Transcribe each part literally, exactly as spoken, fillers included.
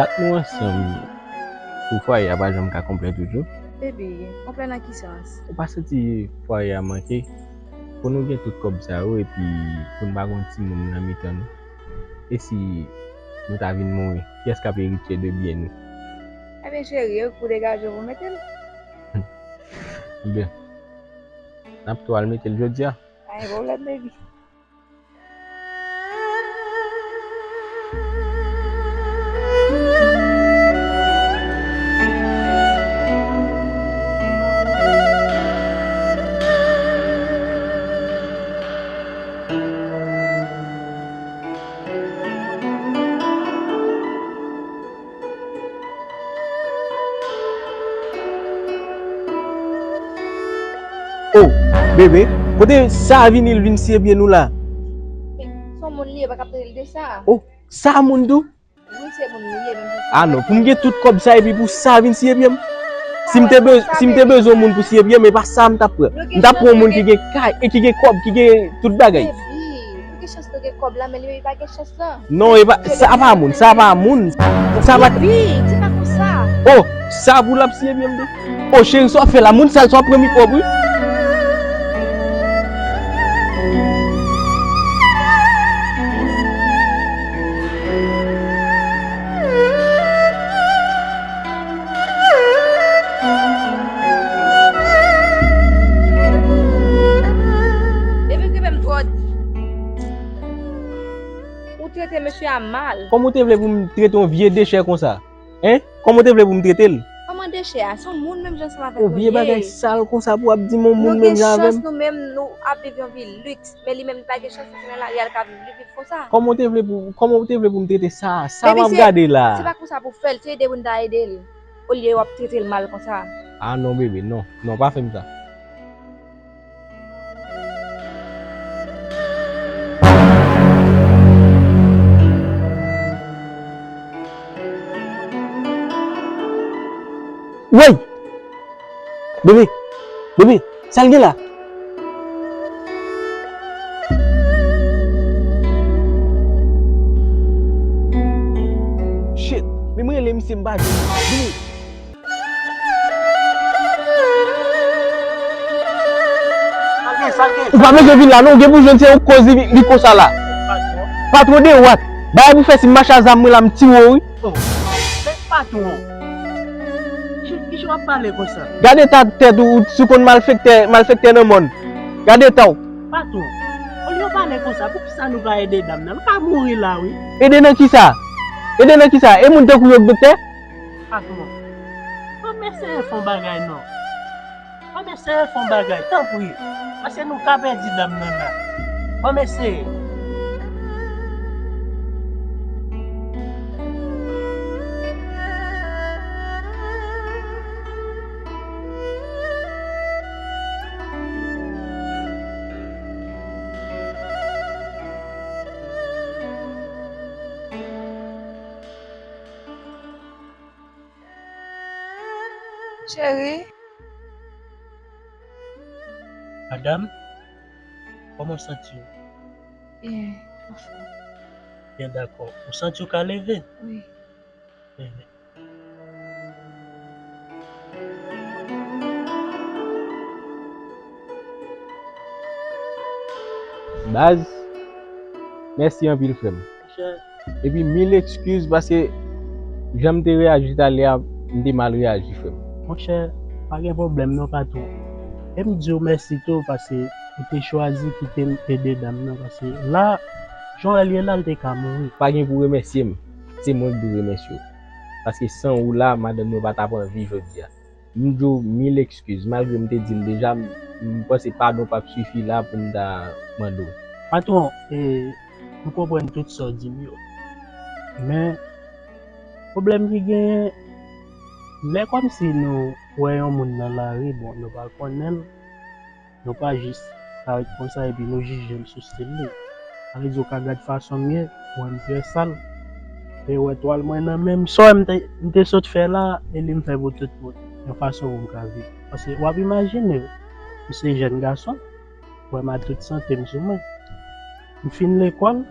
Ak nou ansanm pou fwaye a pa janm ka konplè toujou. Baby, konplè nan ki sans? Ou pa santi fwaye a manke? Pou nou gen tout kòb sa yo epi pou n pa gen yon timoun nan mitan nou. E si nou ta vin mouri, kiyès k ap eritye de byen nou? Ebyen cheri, e pou degaje w pou mete l. Ebyen, n ap tou al mete l jodi a. Pa gen pwoblèm, baby. Oh, bebe, kote sa a vini l vin siye pye nou la? Se yon moun li ye, pa ka ap trete l de sa. Oh, sa a moun tou? Wi, se moun li ye, menm jan. Ah non, pou m gen tout kòb sa epi pou sa a vin siye pye m? Si m te bezwen yon moun pou siye pye m, e pa sa m t ap pran. M t ap pran yon moun ki gen kay, e ki gen kòb, ki gen tout bagay. Baby, ou gen chans nou gen kòb la, men li menm li pa gen chans. Non, e pa, sa pa moun, sa pa moun. Sa pa. Baby, di pa konsa. Oh, sa pou l ap siye pye m tou. Oh, cheri, sa w ap fè la? Moun sal, sa w ap pran mikwòb, wi. Baby, okipe m twò. Ou trete mesye a mal. Kòman w te vle pou m trete yon vye dechè konsa? Hein? Kòman w te vle pou m trete l? Kòman dechè a? Se yon moun menm jan ansanm avèk nou l ye. Yon vye bagay sal konsa pou w ap di m yon moun menm jan avè m? Nou gen chans nou menm nou ap viv yon vi liks, men li menm li pa gen chans li se nan lari a l ka viv, li viv konsa. Kòman w te vle pou, kòman w te vle pou m trete sa a? Sa m ap gade la a? Baby, se pa konsa pou w fè l, se ede pou n ta ede l, olye w ap trete l mal konsa. Ah non bebe, non, non pa fè m sa. Woy! Bebe! Bebe! Sa l gen la? Shit! Men m rele misye m pa jwenn li. Vini! Ou pa bezwen vin la non, ou gen pou jwenn se yon koz li, li konsa la. Patwon de wat? Bagay pou fè si m mache a zam mwen la m tiye w wi. Oh, men patwon, kijan w ap pale konsa? Gade ta tèt ou, ou sou konn malfektè, malfektè nan mòn. Gade ta w. Patwon, olye w pale konsa, poukisa nou pa ede dam nan? L ka mouri la wi. Ede nan kisa? Ede nan kisa? E moun tankou yo k doktè? Patwon, ban m eseye fè yon bagay non. Ban m eseye fè yon bagay, tanpri. Paske nou ka pèdi dam nan la. Ban m eseye. Cheri. Madanm, kòman w santi w? Byen, anfòm. Byen, dakò. Ou santi w ka leve? Wi. Leve. Baz, mèsi anpil, frè m. Monchè, Epi mil ekskiz paske jan m te reyaji talè a, m te mal reyaji, frè m. Monchè, pa gen pwoblèm non, patwon. E m di w mèsi tou paske ou te chwazi kite m ede dam nan, paske la, jan w wè l ye la, l te ka mouri. Pa gen pou remèsye m. Se mwen k dwe remèsye w. Paske san ou la, madanm mwen pa t ap anvi jodi a. M di w mil ekskiz, malgre m te di l deja, m, m panse padon p ap sifi la pou m ta mande w. Patwon, e, m konprann tout sa w di m yo. Men, pwoblèm ki genyen, lè kòmsi nou wè yon moun nan lari, bon, nou pa konnen l, nou pa jis parèt konsa epi nou jije l sou stil li. Sa vle di ou ka gad fason m ye, ou wè m trè sal, e ou wè twal mwen nan men m, sa w wè m te, m te sot fè la, e li m fè pou tout moun, yon fason pou m ka viv. Paske w ap imajine w, m se jèn gason, ou wè m a tout sante m sou mwen. M fin lekòl,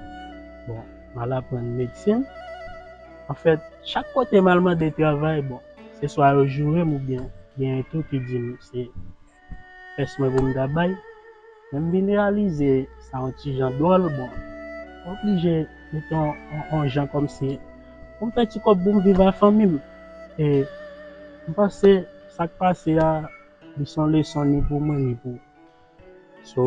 bon, m al aprann medsin. Anfèt, Chak kote m al mande travay, bon, se swa yo joure m oubyen gen yon tou ki di m se pès mwen pou m ta bay. Men m vin reyalize sa yon ti jan dwòl, bon, m oblije mete yon, yon, yon jan kòmsi pou m fè ti kòb pou m viv a fanmi m. E m panse sa k pase a, li se yon leson ni pou mwen, ni pou ou. So,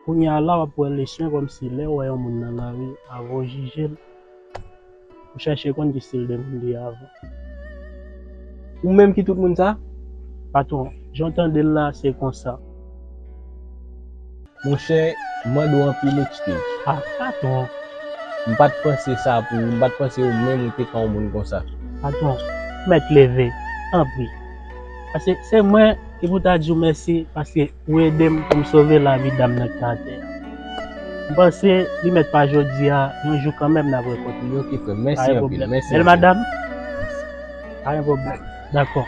kounye a la, w ap wè leson kòmsi lè w wè yon moun nan lari, avan w jije l, ou chèche konn ki stil de moun li ye avan. Ou menm ki tout moun sa? Patwon, jan w tande l la, se konsa. Monchè, m mande w anpil excuse. Ah, patwon. M pa t panse sa pou ou, m pa t panse ou menm ou te ka yon moun konsa. Patwon, mèt leve, tanpri. Paske se mwen ki pou ta di w mèsi, paske ou ede m pou m sove lavi dam nan ki atè a. M panse li mèt pa jodi a, yon jou kanmenm n ap rankontre. Ok, frè m, mèsi anpil, mèsi anpil. Bèl madanm, pa gen pwoblèm. Dakò.